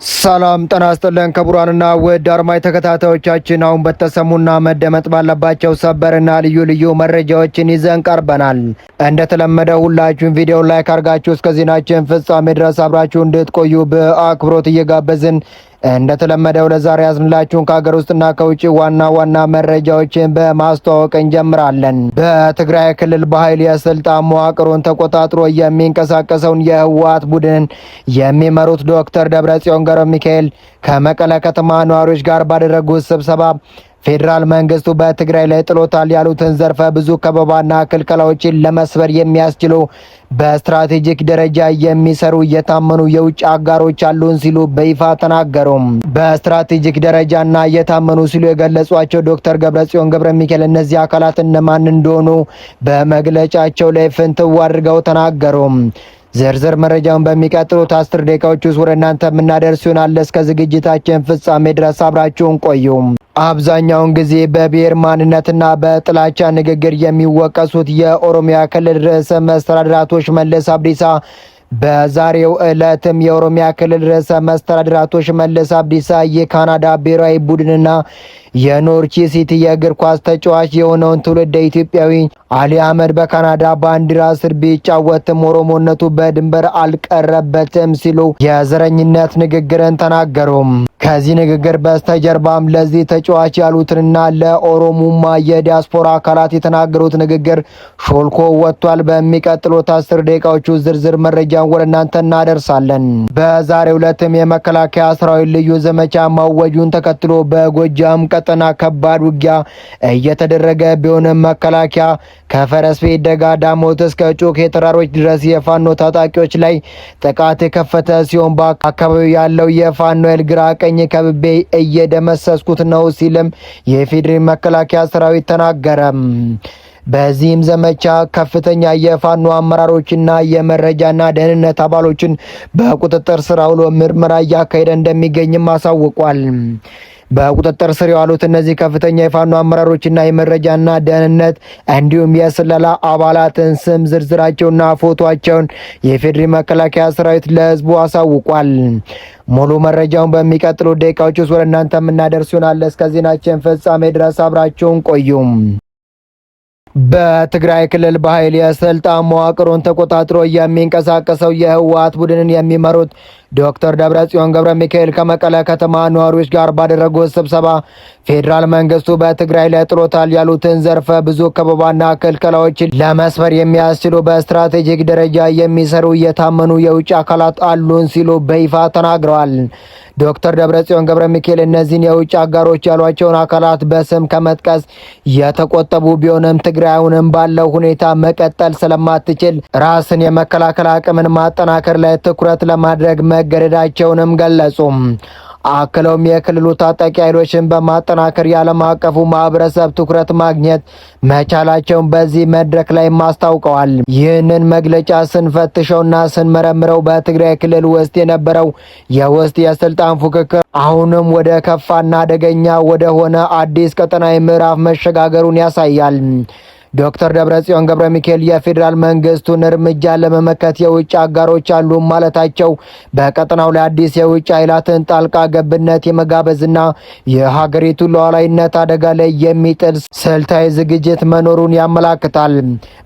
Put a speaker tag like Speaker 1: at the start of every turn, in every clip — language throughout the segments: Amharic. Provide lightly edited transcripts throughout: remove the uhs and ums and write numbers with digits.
Speaker 1: ሰላም ጤና ይስጥልን ክቡራንና ውድ አድማጭ ተከታታዮቻችን፣ አሁን በተሰሙና መደመጥ ባለባቸው ሰበርና ልዩ ልዩ መረጃዎችን ይዘን ቀርበናል። እንደተለመደው ሁላችሁም ቪዲዮ like አድርጋችሁ እስከ ዜናችን ፍጻሜ ድረስ አብራችሁ እንድትቆዩ በአክብሮት እየጋበዝን፣ እንደተለመደው ለዛሬ ያዝንላችሁን ከሀገር ውስጥና ከውጭ ዋና ዋና መረጃዎችን በማስተዋወቅ እንጀምራለን። በትግራይ ክልል በኃይል የስልጣን መዋቅሩን ተቆጣጥሮ የሚንቀሳቀሰውን የህወሓት ቡድን የሚመሩት ዶክተር ደብረጽዮን ገብረ ሚካኤል ከመቀለ ከተማ ነዋሪዎች ጋር ባደረጉት ስብሰባ ፌዴራል መንግስቱ በትግራይ ላይ ጥሎታል ያሉትን ዘርፈ ብዙ ከበባና ክልከላዎችን ለመስበር የሚያስችሉ በስትራቴጂክ ደረጃ የሚሰሩ የታመኑ የውጭ አጋሮች አሉን ሲሉ በይፋ ተናገሩ። በስትራቴጂክ ደረጃና የታመኑ ሲሉ የገለጿቸው ዶክተር ደብረጽዮን ገብረ ሚካኤል እነዚህ አካላት እነማን እንደሆኑ በመግለጫቸው ላይ ፍንትው አድርገው ተናገሩ። ዝርዝር መረጃውን በሚቀጥሉት 10 ደቂቃዎች ውስጥ ወደ እናንተ የምናደርስ ይሆናል። እስከ ዝግጅታችን ፍጻሜ ድረስ አብራችሁን ቆዩ። አብዛኛውን ጊዜ በብሔር ማንነትና በጥላቻ ንግግር የሚወቀሱት የኦሮሚያ ክልል ርዕሰ መስተዳድር አቶ ሽመልስ አብዲሳ በዛሬው ዕለትም የኦሮሚያ ክልል ርዕሰ መስተዳድር አቶ ሽመልስ አብዲሳ የካናዳ ብሔራዊ ቡድንና የኖርዊች ሲቲ የእግር ኳስ ተጫዋች የሆነውን ትውልደ ኢትዮጵያዊ አሊ አህመድ በካናዳ ባንዲራ ስር ቢጫወትም ኦሮሞነቱ በድንበር አልቀረበትም ሲሉ የዘረኝነት ንግግርን ተናገሩ። ከዚህ ንግግር በስተጀርባም ለዚህ ተጫዋች ያሉትንና ለኦሮሙማ የዲያስፖራ አካላት የተናገሩት ንግግር ሾልኮ ወጥቷል። በሚቀጥሉት 10 ደቂቃዎቹ ዝርዝር መረጃን ወደ እናንተ እናደርሳለን። በዛሬው ዕለትም የመከላከያ ሰራዊት ልዩ ዘመቻ ማወጁን ተከትሎ በጎጃም ቀጠና ከባድ ውጊያ እየተደረገ ቢሆንም መከላከያ ከፈረስ ቤት ደጋ ዳሞት እስከ ጮኬ ተራሮች ድረስ የፋኖ ታጣቂዎች ላይ ጥቃት የከፈተ ሲሆን በአካባቢው ያለው የፋኖ ኃይል ግራ ቀኝ ከብቤ እየደመሰስኩት ነው ሲልም የኢፌዴሪ መከላከያ ሰራዊት ተናገረ። በዚህም ዘመቻ ከፍተኛ የፋኖ አመራሮችና የመረጃና ደህንነት አባሎችን በቁጥጥር ስር አውሎ ምርመራ እያካሄደ እንደሚገኝም አሳውቋል። በቁጥጥር ስር የዋሉት እነዚህ ከፍተኛ የፋኖ አመራሮችና የመረጃና ደህንነት እንዲሁም የስለላ አባላትን ስም ዝርዝራቸውና ፎቶቸውን የኢፌዴሪ መከላከያ ሰራዊት ለህዝቡ አሳውቋል። ሙሉ መረጃውን በሚቀጥሉት ደቂቃዎች ውስጥ ወደ እናንተ የምናደርስ ይሆናል። እስከ ዜናችን ፍጻሜ ድረስ አብራችሁን ቆዩም። በትግራይ ክልል በኃይል የስልጣን መዋቅሩን ተቆጣጥሮ የሚንቀሳቀሰው የህወሓት ቡድንን የሚመሩት ዶክተር ደብረጽዮን ገብረ ሚካኤል ከመቀለ ከተማ ነዋሪዎች ጋር ባደረጉት ስብሰባ ፌዴራል መንግስቱ በትግራይ ላይ ጥሎታል ያሉትን ዘርፈ ብዙ ከበባና ክልከላዎችን ለመስበር የሚያስችሉ በስትራቴጂክ ደረጃ የሚሰሩ የታመኑ የውጭ አካላት አሉን ሲሉ በይፋ ተናግረዋል። ዶክተር ደብረጽዮን ገብረ ሚካኤል እነዚህን የውጭ አጋሮች ያሏቸውን አካላት በስም ከመጥቀስ የተቆጠቡ ቢሆንም ትግራይ አሁንም ባለው ሁኔታ መቀጠል ስለማትችል ራስን የመከላከል አቅምን ማጠናከር ላይ ትኩረት ለማድረግ መገደዳቸውንም ገለጹ። አክለውም የክልሉ ታጣቂ ኃይሎችን በማጠናከር የዓለም አቀፉ ማህበረሰብ ትኩረት ማግኘት መቻላቸውን በዚህ መድረክ ላይ አስታውቀዋል። ይህንን መግለጫ ስንፈትሸውና ስንመረምረው በትግራይ ክልል ውስጥ የነበረው የውስጥ የስልጣን ፉክክር አሁንም ወደ ከፋና አደገኛ ወደ ሆነ አዲስ ቀጠናዊ ምዕራፍ መሸጋገሩን ያሳያል። ዶክተር ደብረጽዮን ገብረ ሚካኤል የፌዴራል መንግስቱን እርምጃ ለመመከት የውጭ አጋሮች አሉ ማለታቸው በቀጠናው ላይ አዲስ የውጭ ኃይላትን ጣልቃ ገብነት የመጋበዝና የሀገሪቱ ሉዓላዊነት አደጋ ላይ የሚጥል ስልታዊ ዝግጅት መኖሩን ያመላክታል።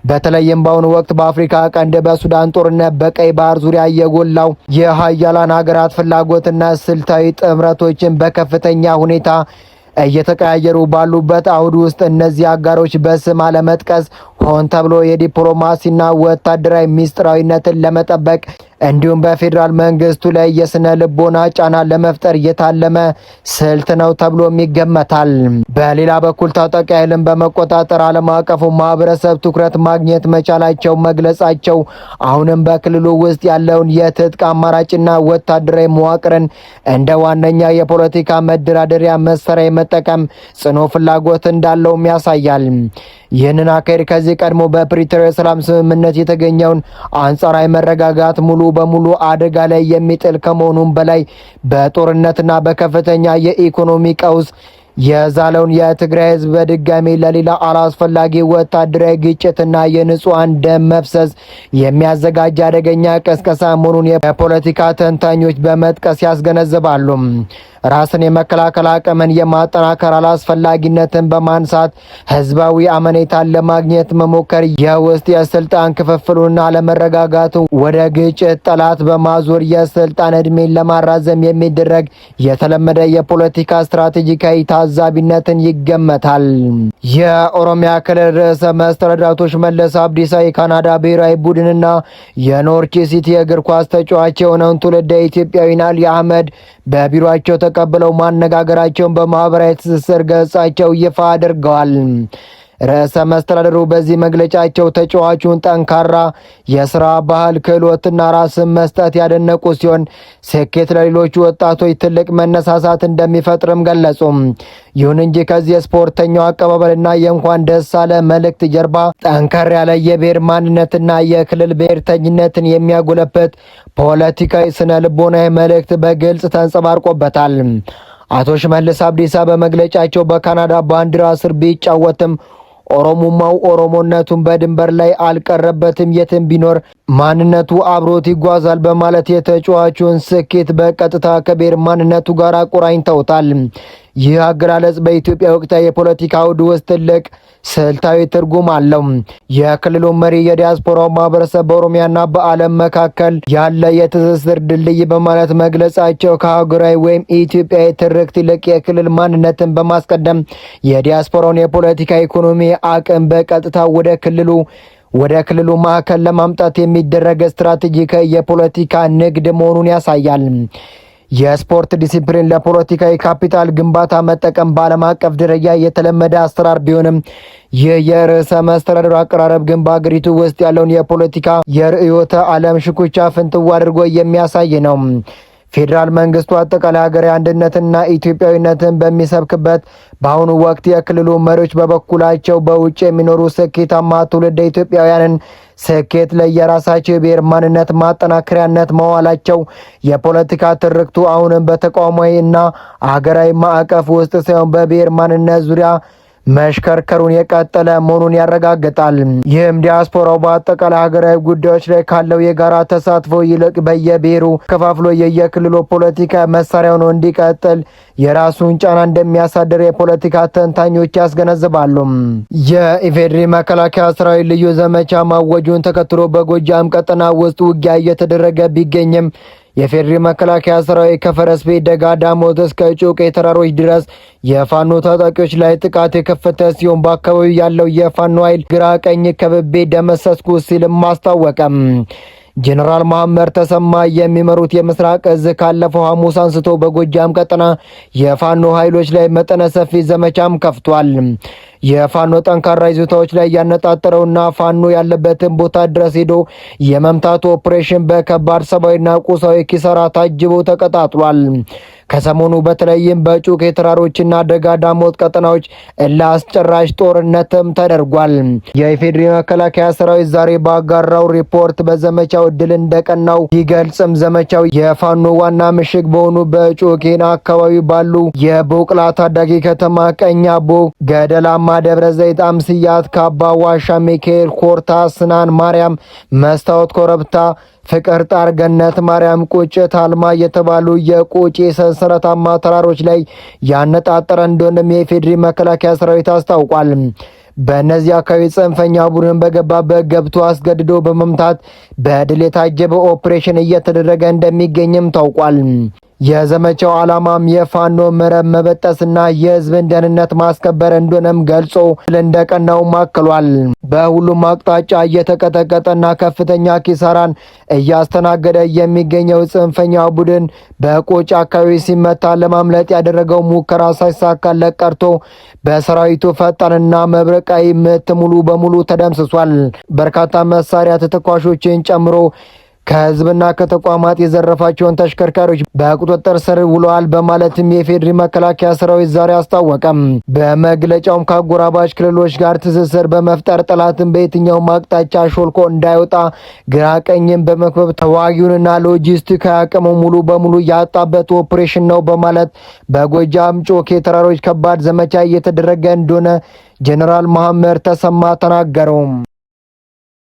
Speaker 1: በተለይም በአሁኑ ወቅት በአፍሪካ ቀንድ በሱዳን ጦርነት፣ በቀይ ባህር ዙሪያ የጎላው የሀያላን ሀገራት ፍላጎትና ስልታዊ ጥምረቶችን በከፍተኛ ሁኔታ እየተቀያየሩ ባሉበት አውድ ውስጥ እነዚህ አጋሮች በስም አለመጥቀስ ሆን ተብሎ የዲፕሎማሲና ወታደራዊ ሚስጥራዊነትን ለመጠበቅ እንዲሁም በፌዴራል መንግስቱ ላይ የስነ ልቦና ጫና ለመፍጠር የታለመ ስልት ነው ተብሎም ይገመታል። በሌላ በኩል ታጣቂ ኃይልን በመቆጣጠር ዓለም አቀፉ ማህበረሰብ ትኩረት ማግኘት መቻላቸው መግለጻቸው አሁንም በክልሉ ውስጥ ያለውን የትጥቅ አማራጭና ወታደራዊ መዋቅርን እንደ ዋነኛ የፖለቲካ መደራደሪያ መሳሪያ የመጠቀም ጽኑ ፍላጎት እንዳለውም ያሳያል። ይህንን አካሄድ ከዚህ ቀድሞ በፕሪቶሪያ የሰላም ስምምነት የተገኘውን አንጻራዊ መረጋጋት ሙሉ በሙሉ አደጋ ላይ የሚጥል ከመሆኑም በላይ በጦርነትና በከፍተኛ የኢኮኖሚ ቀውስ የዛለውን የትግራይ ህዝብ በድጋሚ ለሌላ አላስፈላጊ ወታደራዊ ግጭትና የንጹሐን ደም መፍሰስ የሚያዘጋጅ አደገኛ ቅስቀሳ መሆኑን የፖለቲካ ተንታኞች በመጥቀስ ያስገነዝባሉ። ራስን የመከላከል አቅምን የማጠናከር አላስፈላጊነትን በማንሳት ህዝባዊ አመኔታን ለማግኘት መሞከር የውስጥ የስልጣን ክፍፍሉና አለመረጋጋቱ ወደ ግጭት ጠላት በማዞር የስልጣን እድሜን ለማራዘም የሚደረግ የተለመደ የፖለቲካ ስትራቴጂካዊ ታዛቢነትን ይገመታል። የኦሮሚያ ክልል ርዕሰ መስተዳድር አቶ ሽመልስ አብዲሳ የካናዳ ብሔራዊ ቡድንና የኖርች ሲቲ የእግር ኳስ ተጫዋች የሆነውን ትውልደ ኢትዮጵያዊን አሊ አህመድ በቢሮአቸው ተቀብለው ማነጋገራቸውን በማህበራዊ ትስስር ገጻቸው ይፋ አድርገዋል። ርዕሰ መስተዳድሩ በዚህ መግለጫቸው ተጫዋቹን ጠንካራ የስራ ባህል፣ ክህሎትና ራስን መስጠት ያደነቁ ሲሆን ስኬት ለሌሎቹ ወጣቶች ትልቅ መነሳሳት እንደሚፈጥርም ገለጹ። ይሁን እንጂ ከዚህ የስፖርተኛው አቀባበልና የእንኳን ደስ አለ መልእክት ጀርባ ጠንከር ያለ የብሔር ማንነትና የክልል ብሔርተኝነትን የሚያጎለበት ፖለቲካዊ ስነ ልቦናዊ መልእክት በግልጽ ተንጸባርቆበታል። አቶ ሽመልስ አብዲሳ በመግለጫቸው በካናዳ ባንዲራ ስር ቢጫወትም ኦሮሙማው ኦሮሞነቱን በድንበር ላይ አልቀረበትም፣ የትም ቢኖር ማንነቱ አብሮት ይጓዛል በማለት የተጫዋቹን ስኬት በቀጥታ ከብሔር ማንነቱ ጋር አቆራኝተውታል። ይህ አገላለጽ በኢትዮጵያ ወቅታዊ የፖለቲካ አውድ ውስጥ ትልቅ ስልታዊ ትርጉም አለው። የክልሉ መሪ የዲያስፖራው ማህበረሰብ በኦሮሚያና በዓለም መካከል ያለ የትስስር ድልድይ በማለት መግለጻቸው ከሀገራዊ ወይም ኢትዮጵያዊ ትርክት ይልቅ የክልል ማንነትን በማስቀደም የዲያስፖራውን የፖለቲካ ኢኮኖሚ አቅም በቀጥታ ወደ ክልሉ ማዕከል ለማምጣት የሚደረግ ስትራቴጂካዊ የፖለቲካ ንግድ መሆኑን ያሳያል። የስፖርት ዲሲፕሊን ለፖለቲካዊ ካፒታል ግንባታ መጠቀም በዓለም አቀፍ ደረጃ የተለመደ አሰራር ቢሆንም፣ ይህ የርዕሰ መስተዳድሩ አቀራረብ ግን በአገሪቱ ውስጥ ያለውን የፖለቲካ የርዕዮተ ዓለም ሽኩቻ ፍንትው አድርጎ የሚያሳይ ነው። ፌዴራል መንግስቱ አጠቃላይ ሀገራዊ አንድነትና ኢትዮጵያዊነትን በሚሰብክበት በአሁኑ ወቅት የክልሉ መሪዎች በበኩላቸው በውጭ የሚኖሩ ስኬታማ ትውልደ ኢትዮጵያውያንን ስኬት ለየራሳቸው የብሔር ማንነት ማጠናከሪያነት መዋላቸው የፖለቲካ ትርክቱ አሁንም በተቋማዊ እና አገራዊ ማዕቀፍ ውስጥ ሳይሆን በብሔር ማንነት ዙሪያ መሽከርከሩን የቀጠለ መሆኑን ያረጋግጣል። ይህም ዲያስፖራው በአጠቃላይ ሀገራዊ ጉዳዮች ላይ ካለው የጋራ ተሳትፎ ይልቅ በየብሔሩ ከፋፍሎ የየክልሉ ፖለቲካ መሳሪያ ሆኖ እንዲቀጥል የራሱን ጫና እንደሚያሳድር የፖለቲካ ተንታኞች ያስገነዝባሉ። የኢፌዴሪ መከላከያ ሰራዊት ልዩ ዘመቻ ማወጁን ተከትሎ በጎጃም ቀጠና ውስጥ ውጊያ እየተደረገ ቢገኝም፣ የፌዴሪ መከላከያ ሰራዊት ከፈረስ ቤት ደጋ ዳሞት እስከ ጮቄ ተራሮች ድረስ የፋኖ ታጣቂዎች ላይ ጥቃት የከፈተ ሲሆን፣ በአካባቢው ያለው የፋኖ ኃይል ግራ ቀኝ ከብቤ ደመሰስኩ ሲልም አስታወቀም። ጀነራል መሐመድ ተሰማ የሚመሩት የምስራቅ እዝ ካለፈው ሐሙስ አንስቶ በጎጃም ቀጠና የፋኖ ኃይሎች ላይ መጠነ ሰፊ ዘመቻም ከፍቷል። የፋኖ ጠንካራ ይዞታዎች ላይ ያነጣጠረውና ፋኖ ያለበትን ቦታ ድረስ ሄዶ የመምታቱ ኦፕሬሽን በከባድ ሰብአዊና ቁሳዊ ኪሳራ ታጅቦ ተቀጣጥሏል። ከሰሞኑ በተለይም በጩቄ ተራሮችና ደጋ ዳሞት ቀጠናዎች እልህ አስጨራሽ ጦርነትም ተደርጓል። የኢፌዴሪ መከላከያ ሰራዊት ዛሬ ባጋራው ሪፖርት በዘመቻው ድል እንደቀናው ቢገልጽም፣ ዘመቻው የፋኖ ዋና ምሽግ በሆኑ በጮቄና አካባቢ ባሉ የቦቅላ ታዳጊ ከተማ፣ ቀኛቦ፣ ገደላማ፣ ደብረ ዘይት፣ አምስያት፣ ካባ፣ ዋሻ ሚካኤል፣ ኮርታ፣ ስናን ማርያም፣ መስታወት ኮረብታ፣ ፍቅር ጣር፣ ገነት ማርያም፣ ቁጭት አልማ የተባሉ የቁጭ ሰንሰለታማ ተራሮች ላይ ያነጣጠረ እንደሆነም የኢፌዴሪ መከላከያ ሰራዊት አስታውቋል። በእነዚህ አካባቢ ጽንፈኛ ቡድን በገባበት ገብቶ አስገድዶ በመምታት በድል የታጀበ ኦፕሬሽን እየተደረገ እንደሚገኝም ታውቋል። የዘመቻው ዓላማም የፋኖ መረብ መበጠስና የሕዝብን ደህንነት ማስከበር እንደሆነም ገልጾ እንደቀናውም አክሏል። በሁሉም አቅጣጫ እየተቀጠቀጠና ከፍተኛ ኪሳራን እያስተናገደ የሚገኘው ጽንፈኛው ቡድን በቆጫ አካባቢ ሲመታ ለማምለጥ ያደረገው ሙከራ ሳይሳካለት ቀርቶ በሰራዊቱ ፈጣንና መብረቃዊ ምት ሙሉ በሙሉ ተደምስሷል። በርካታ መሳሪያ ተተኳሾችን ጨምሮ ከህዝብና ከተቋማት የዘረፋቸውን ተሽከርካሪዎች በቁጥጥር ስር ውለዋል በማለትም የኢፌዴሪ መከላከያ ሰራዊት ዛሬ አስታወቀም። በመግለጫውም ከአጎራባች ክልሎች ጋር ትስስር በመፍጠር ጠላትን በየትኛውም አቅጣጫ ሾልኮ እንዳይወጣ ግራ ቀኝን በመክበብ ተዋጊውንና ሎጂስቲክ አቅሙ ሙሉ በሙሉ ያጣበት ኦፕሬሽን ነው በማለት በጎጃም ጮኬ ተራሮች ከባድ ዘመቻ እየተደረገ እንደሆነ ጀነራል መሐመድ ተሰማ ተናገሩ።